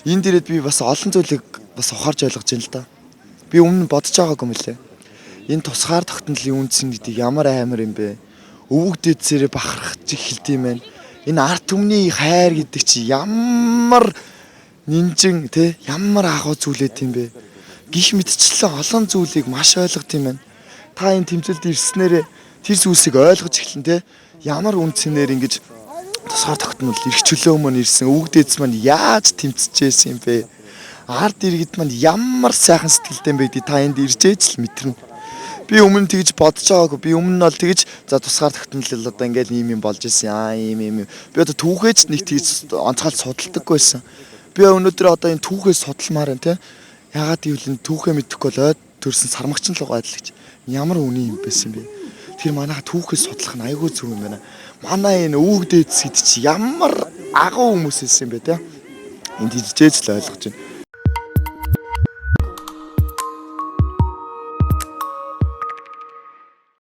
Энд ирээд би бас олон зүйлийг бас ухаарч ойлгож байна л да. Би өмнө нь бодож байгаагүй юм лээ. Энэ тусгаар тогтнолын үндсэн гэдэг ямар амар юм бэ? Өвөг дээдсээрээ бахархаж эхэлт юм байна. Энэ ард түмний хайр гэдэг чи ямар нинжин те ямар агуу зүйлэт юм бэ? Гих мэтчлэн олон зүйлийг маш ойлгох юм байна. Та энэ тэмцэлд ирснээрээ тэр зүйлсийг ойлгож эхэлнэ те. Ямар үндсэнээр ингэж тусгаар тогтмол эрх чөлөө маань ирсэн өвөг дээдс маань яаж тэмцэжсэн юм бэ? Ард иргэд маань ямар сайхан сэтгэлтэй юм бэ гэдгийг та энд ирж ээж л мэдэрнэ. Би өмнө тэгж бодож байгаагүй. Би өмнө нь бол тэгж за тусгаар тогтнол одоо ингээл ийм юм болж исэн. Аа ийм ийм. Би одоо түүхээч нэг тэгж онцгой судалдаггүй байсан. Би өнөөдөр одоо энэ түүхээ судалмаар байна те. Ягаад гэвэл энэ түүхээ мэдэхгүй бол ойд төрсэн сармагчин л байгаа адил гэж. Ямар үний юм байсан бэ? Тэр манайха түүхээ судлах нь айгүй зүг юм байна. Манай энэ өвөг дээдс гэд чи ямар агуу хүмүүс байсан юм бэ те. Энд хижээж л ойлгож байна.